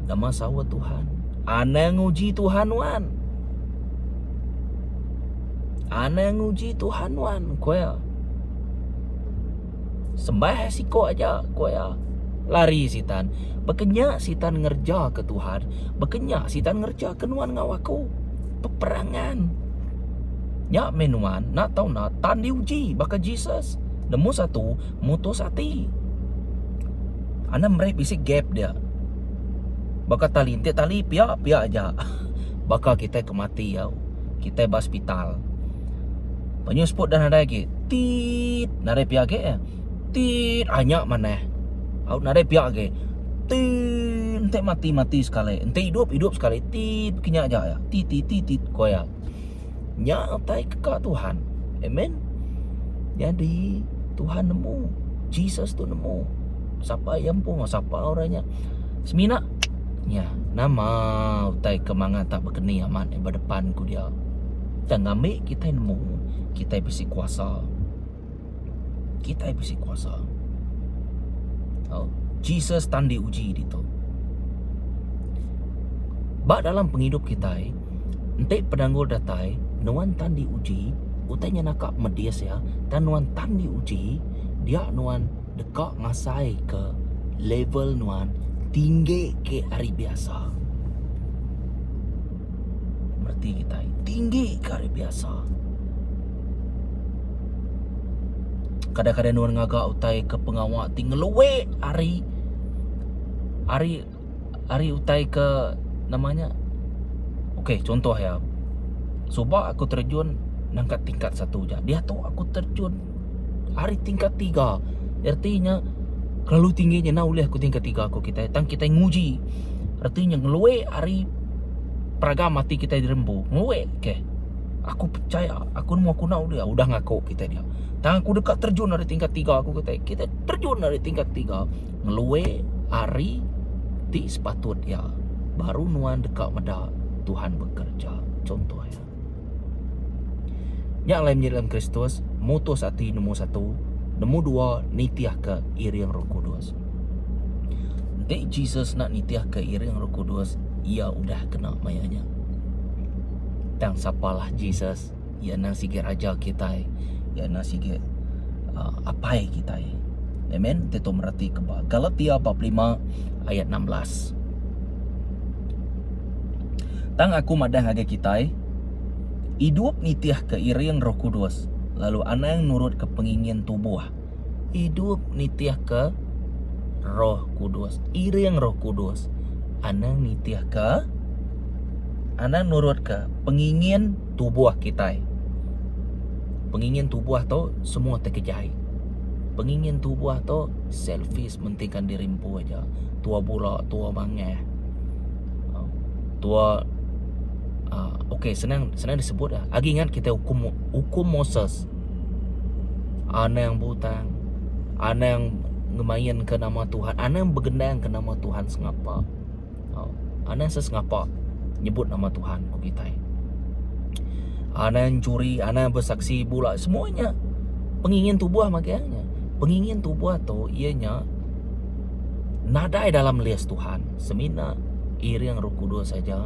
Nama saut Tuhan? Anang nguji Tuhan nuan. Anang nguji Tuhan nuan ko iya. Sembah siko aja, ku iya. Lari Sitan. Baka nya Sitan ngerejaka Tuhan, baka nya Sitan ngerejaka nuan enggau aku. Peperangan. Nya meh nuan enda tau enda tan diuji baka Jesus. Nemu satu, mutus ati. Anang meri bisi gap dia. Baka tali, enti tali pia pia aja. Baka kitai ke mati au. Kitai ba hospital. Penyuh seput dah nadai agi. Tit nadai pia agi. Tit ah nya manah. Au nadai pia agi. Tit enti mati mati sekali enti idup idup sekali tit ke nya aja iya. Tit tit tit tit ko iya. Nya utai ke ka Tuhan. Amen. Nyadi Tuhan nemu Jesus tu nemu sapa iya empu enggau sapa orang nya. Semina nya nama utai ke mangat tak bekeni amat ba depan ku dia. Tang ngambi kitai nemu kitai bisi kuasa. Kitai bisi kuasa. Jesus tan diuji ditu. Ba dalam pengidup kitai, enti penanggul datai, nuan tan diuji, utai nya naka medis iya, tang nuan tan diuji, dia nuan deka ngasaika level nuan tinggi ke ari biasa. Mereti kitai, tinggi ke ari biasa. Kadang-kadang nuan ngaga utai ke pengawa ti ngeluek ari ari ari utai ke nama nya okay contoh iya suba aku terjun nangka tingkat satu ja diatu aku terjun ari tingkat tiga reti nya kelalu tinggi nya enda ulih aku tingkat tiga ku kitai tang kitai nguji reti nya ngeluek ari peragam ati kitai dirembu ngeluek keh. Aku pechaya, aku nemu aku enda ulih udah ngaku kitai dia. Tang aku deka terjun ari tingkat tiga ku kitai. Kitai terjun ari tingkat tiga ngelui ari ti sepatut iya. Baru nuan deka meda Tuhan bekereja. Chunto iya. Nya alai menyadi dalam Kristus, mutus ati nemu satu, nemu dua nitihka iring Roh Kudus. Enti Jesus enda nitihka iring Roh Kudus, iya udah kena maya nya. Tang sapalah Jesus, iya endang sigi raja kitai, iya endang sigi uh, apai kitai. Amen. Ti tu mereti ke ba Galatia bab 5 ayat 16. Tang aku madah ngagai kitai, idup nitih ke iring Roh Kudus, lalu anang nurut ke pengingin tubuh. Idup nitih ke Roh Kudus, iring Roh Kudus. Anang nitih ke anang nurut ke pengingin tubuh kitai. Pengingin tubuh tu semua ti ke jai. Pengingin tubuh tu selfish mentingkan diri empu aja. Tua bula, tua mangah. Tua uh, okey senang senang disebut lah. Agi ingat kita hukum hukum Moses. Anang butang, anang ngemainka nama Tuhan, anang begendangka nama Tuhan sengapa. Anang sesengapa nyebut nama Tuhan ku kitai. Anang curi, anang besaksi bula, semua nya pengingin tubuh magang nya. Pengingin tubuh tu iya nya nadai dalam list Tuhan, semina iring Roh Kudus aja.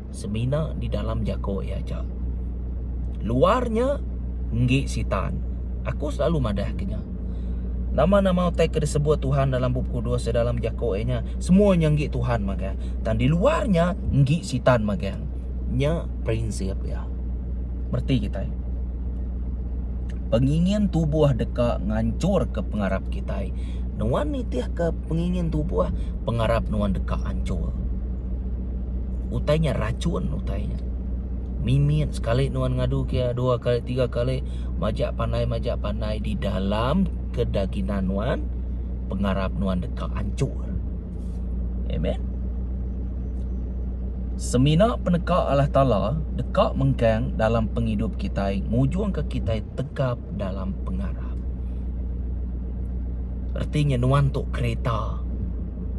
Semina di dalam jako iya aja. Luar nya enggi sitan. Aku selalu madah ke nya. Nama-nama utai ke disebut Tuhan dalam Bup Kudus dalam jako iya nya semua nya enggi Tuhan magang. Tang di luar nya enggi sitan magang. Nya prinsip iya. Mereti kitai. Pengingin tubuh deka nganchurka pengarap kitai. Nuan nitihka pengingin tubuh, pengarap nuan deka anchur. Utai nya rachun utai nya. Mimit sekali nuan ngadu ke iya, dua kali, tiga kali, majak pandai majak pandai di dalam kedaginan nuan, pengarap nuan deka anchur. Amen. Semina peneka Allah Taala deka mengkang dalam pengidup kitai ngujungka kitai tegap dalam pengarap. Reti nya nuan tu kereta.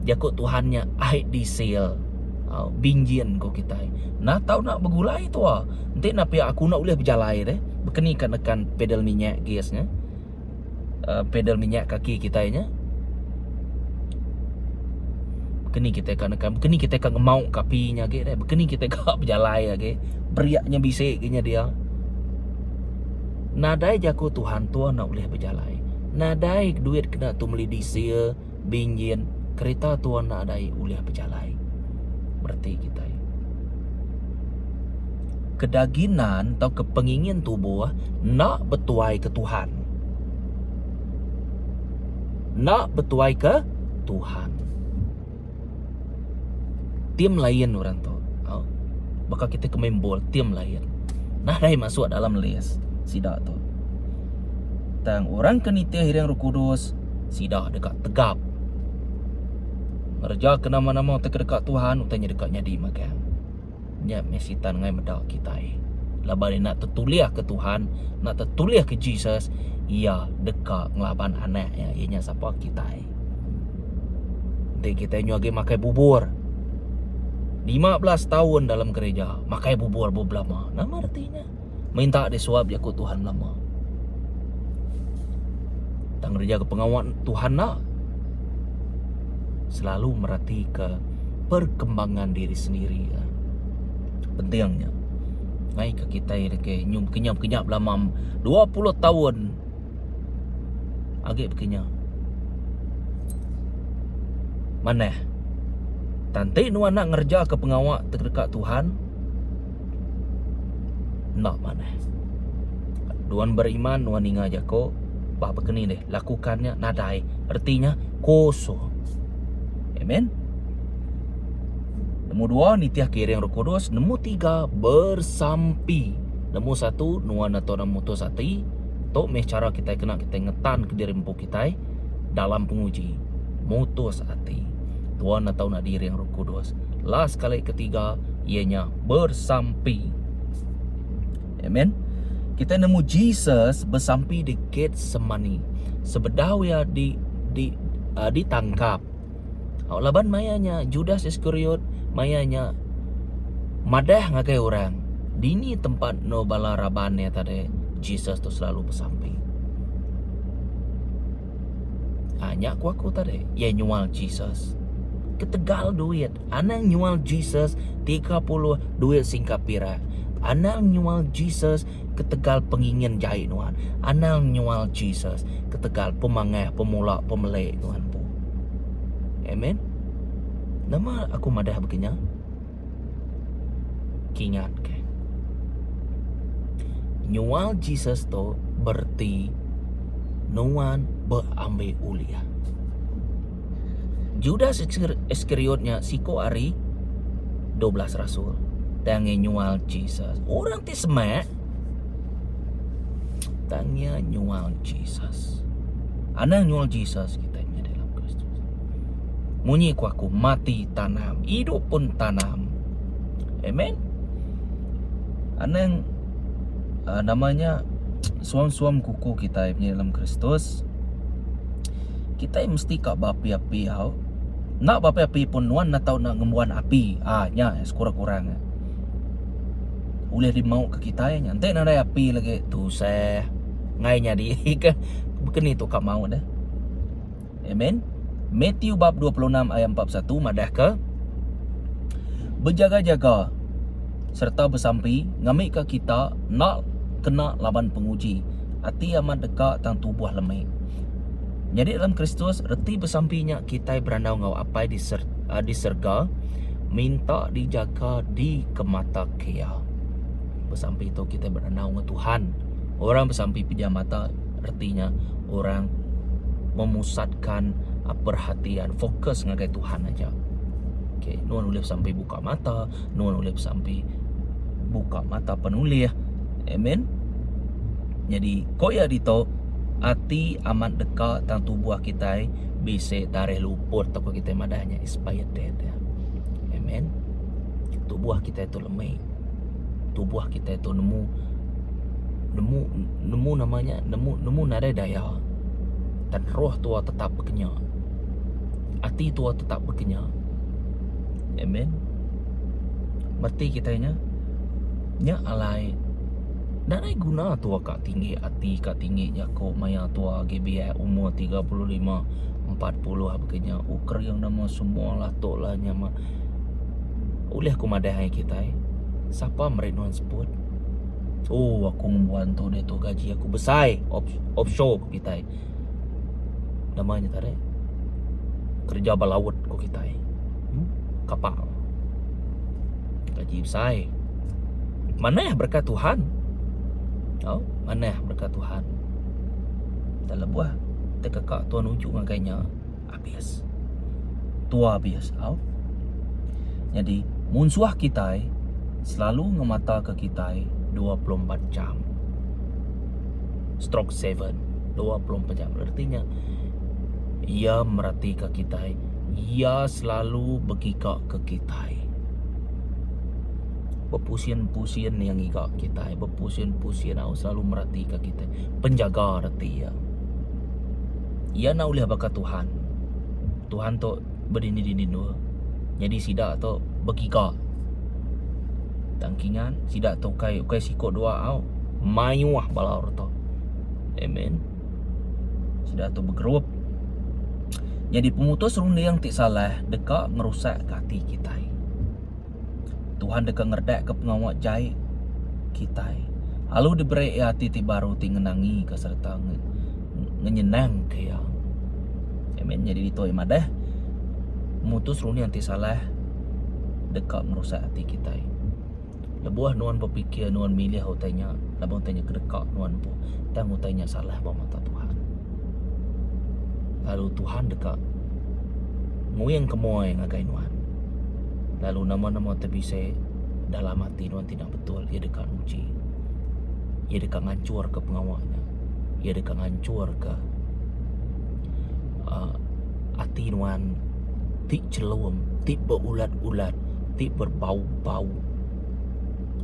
Jaku Tuhan nya ai diesel. Au binjin ku kitai. Nah tau nak begulai tua. Enti na pia aku enda ulih bejalai deh. Bekeni ka nekan pedal minyak gas nya. Uh, pedal minyak kaki kitai nya. Bekeni kitai ka nekan, bekeni kitai ka ngemau ka api nya agi deh. Bekeni kitai ka bejalai agi. Beriak nya bisi ke nya dia. Nadai jaku Tuhan tua enda ulih bejalai. Nadai duit kena tu meli diesel. Binjin, kerita tua enda adai ulih bejalai. Mereti kitai. Kedaginan tauka pengingin tubuh enda betuai ke Tuhan. Enda betuai ke Tuhan. Tim lain orang tu. Au. Baka kita ke main bol, tim lain. Nadai masuk dalam list sida tu. Tang orang ke nitih iring Roh Kudus. Sida deka tegap ngereja ke nama-nama utai ke deka Tuhan, utai nya deka nyadi magang. Nya meh Sitan enggai meda kitai. Laban iya enda tetulihka Tuhan, enda tetulihka Jesus, iya deka ngelaban anak iya, iya nya sapa? Kitai. Enti kitai nyu agi makai bubur 15 taun dalam gereja, makai bubur belama. Nama reti nya? Minta disuap jaku Tuhan belama. Tang ngereja ke pengawa Tuhan enda selalu meratika perkembangan diri sendiri. Penting nya. Ngai ke kitai deke nyu bekenyap-kenyap belama 20 taun agi bekenya. Manah. Tang enti nuan enda ngereja ke pengawa ti deka Tuhan enda manah. Nuan beriman nuan ninga jako bah bekeni deh lakukan nya nadai reti nya kosong. Amen. Nombor dua nitih ke iring Roh Kudus, nombor tiga bersampi. Nombor satu nuan atau nama mutus ati. Tu meh chara kitai kena kitai ngetan ke diri empu kitai dalam penguji. Mutus ati. Tuan atau nak diiring Roh Kudus. Last kali ketiga iya nya bersampi. Amen. Kita nemu Jesus besampi di Getsemani sebedau iya di di uh, ditangkap. Au laban maya nya Judas Iskariot maya nya madah ngagai orang dini tempat no bala raban iya tadi Jesus tu selalu besampi. Ha, nya ku aku tadi iya nyual Jesus. Ketegal duit Anang nyual Jesus 30 duit singkap pirak. Anang nyual Jesus ketegal pengingin jai nuan. Anang nyual Jesus ketegal pemangah, pemula, pemelik nuan empu. Amen. Nama aku madah begenya? Kingat ke. Nyual Jesus tu bereti nuan beambil ulih. Judas Iskariot nya siku ari 12 rasul tang iya nyual Jesus. Orang ti semak tang iya nyual Jesus. Anang nyual Jesus kitai nya dalam Kristus. Munyi ku aku mati tanam, idup pun tanam. Amen. Anang uh, namanya suam-suam kuku kitai punya dalam Kristus. Kitai mesti ka beapi-api au. Enda beapi-api pun nuan enda tau enda ngembuan api. Ah nya sekurang-kurang nya. Ulih dimau ke kitai nya. Enti nadai api lagi tusah. Ngai nyadi ke bekeni tu ka mau deh. Amen. Matthew bab 26 ayat 41 madahka Bejaga-jaga sereta besampi ngambika kita enda kena laban penguji. Ati amat deka tang tubuh lemi. Nyadi dalam Kristus, reti besampi nya kitai berandau enggau Apai di di serega minta dijaga dikemataka Iya. Besampi tu kitai berandau enggau Tuhan. Orang besampi pejam mata reti nya orang memusatkan perhatian, fokus ngagai Tuhan aja. Okay, nuan ulih besampi buka mata, nuan ulih besampi buka mata pen ulih. Amen. Nyadi ko iya ditu ati amat deka tang tubuh kitai bisi tarikh luput tauka kitai madah nya expired date iya. Amen. Tubuh kitai tu lemi. Tubuh kitai tu nemu nemu nemu nama nya nemu nemu nadai daya. Tang roh tua tetap bekenya. Ati tua tetap bekenya. Amen. Mereti kitai nya. Nya alai nadai guna tua ka tinggi ati ka tinggi jaku maya tua agi biak umur 35 40 baka nya oh kering nama semua lah tu lah nya mah ulih ku madah ngagai kitai sapa meri nuan seput oh aku ngembuan tu diatu gaji aku besai offshore ku kitai Nama nya tadi kereja ba laut ku kitai kapal gaji besai manah berkat Tuhan tau manah berkat Tuhan dan lebuh tekeka tuan nuju ngagai nya abis tua abis tau nyadi munsuh kitai selalu ngemata ke kitai 24 jam stroke 7 24 jam reti nya. Iya meratika kitai. Iya selalu begigaka kitai. Bepusin-pusin iya ngiga kitai, bepusin-pusin au selalu meratika kitai. Penjaga reti iya. Iya enda ulih baka Tuhan. Tuhan tu bedindi-dindi endur. Nyadi sida tu begiga. Tang kingan sida tu ukai ukai siku dua au. Mayuh bala orang tu. Amen. Sida tu begerup. Nyadi pemutus runding ti salah deka ngerusakka ati kitai. Tuhan deka ngeredakka pengawa jai kitai lalu diberi iya ati ti baru ti ngenangika sereta ngenyenangka iya. Amen. Nyadi ditu iya madah mutus runding ti salah deka ngerusak ati kitai. Lebuh nuan bepikir nuan milih utai nya laban utai nya kedeka nuan empu tang utai nya salah ba mata Tuhan. Lalu Tuhan deka nguing ke muai ngagai nuan. Lalu nama-nama ti bisi dalam ati nuan ti enda betul iya deka nguji. Iya deka nganchurka pengawa nya. Iya deka nganchurka uhh ati nuan ti chelum, ti beulat-ulat, ti berbau-bau.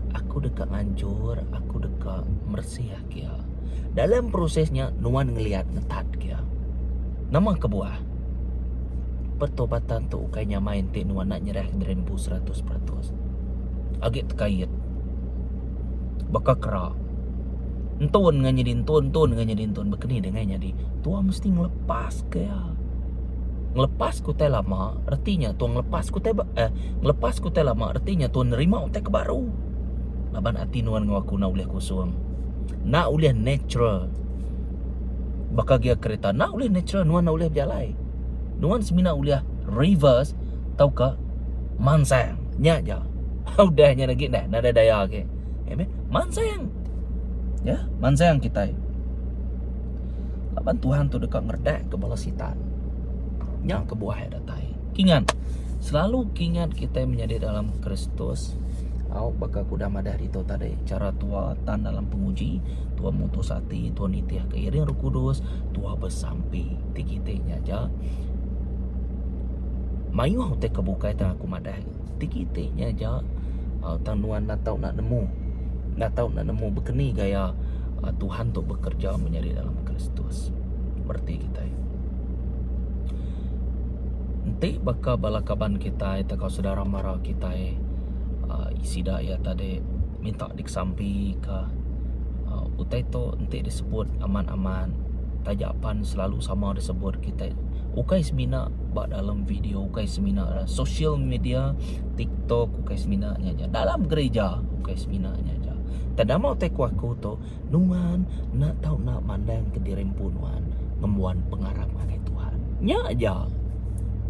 Aku deka nganchur, aku deka meresih agi. Dalam proses nya nuan ngeliat ngetat ke iya. Nama kebuah? Pertobatan tu ukai nyamai enti nuan enda nyerah diri empu 100%. Agi tekait. Baka kera. Entun ngan nyadi entun, entun ngan nyadi entun. Baka ni deh ngai nyadi. Tua mesti ngelepas ke iya. Ngelepas ke utai lama reti nya tua ngelepas ke utai eh ngelepas ke utai lama reti nya tua nerima utai ke baru. Laban ati nuan enggau aku enda ulih kusung. Enda ulih natural. Baka gear kereta enda ulih natural nuan enda ulih bejalai. Nuan semina ulih reverse tauka mansang. Nya aja. Udah nya agi dah nadai daya agi. Amen. Mansang. Ya, mansang kitai. Laban Tuhan tu deka ngeredakka bala sitan. Nya kebuah iya datai. Kingat, selalu kingat kitai menyadi dalam Kristus. Au baka ku udah madah ditu tadi, chara tua tan dalam penguji, tua mutus ati, tua nitihka iring Roh Kudus, tua besampi ti kiti nya aja. Mayuh utai ke bukai tang aku madah ti kiti nya aja tang nuan enda tau enda nemu. Enda tau enda nemu bekeni gaya Tuhan tu bekerja menyadi dalam Kristus. Mereti kitai. Enti baka bala kaban kitai tauka saudara mara kitai uhh sida iya tadi minta dikesampi ka uhh utai tu enti disebut amat-amat taja pan selalu sama disebut kitai ukai semina ba dalam video ukai semina dalam social media tiktok ukai semina nya aja dalam gereja ukai semina nya aja. Tang nama utai ku aku tu Nuan enda tau enda mandangka diri empu nuan ngembuan pengarap ngagai Tuhan. Nya aja.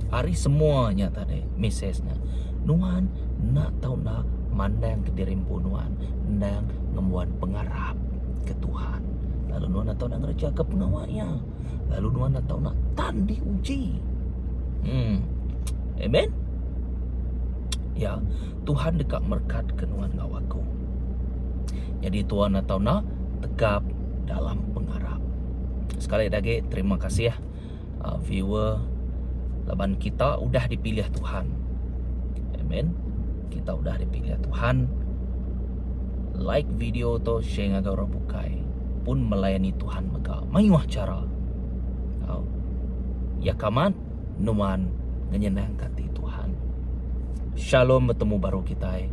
Ari semua nya tadi, mesej nya. Nuan enda tau enda mandangka diri empu nuan endang ngembuan pengarap ke Tuhan. Lalu nuan enda tau enda ngerejaka pengawa iya. Lalu nuan enda tau enda tan diuji. Hmm. Amen. Ya, Tuhan deka merekatka nuan enggau aku. Nyadi tuan atau enda tegap dalam pengarap. Sekali agi terima kasih uh, viewer laban kita udah dipilih Tuhan. Amen. Kita udah dipilih Tuhan. Like video tu share ngagai orang bukai pun melayani Tuhan mega. Mayuh cara. Au. Ya kamat nuan ngenyenangka ati Tuhan. Shalom betemu baru kitai.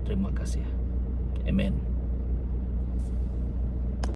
Terima kasih. Amen.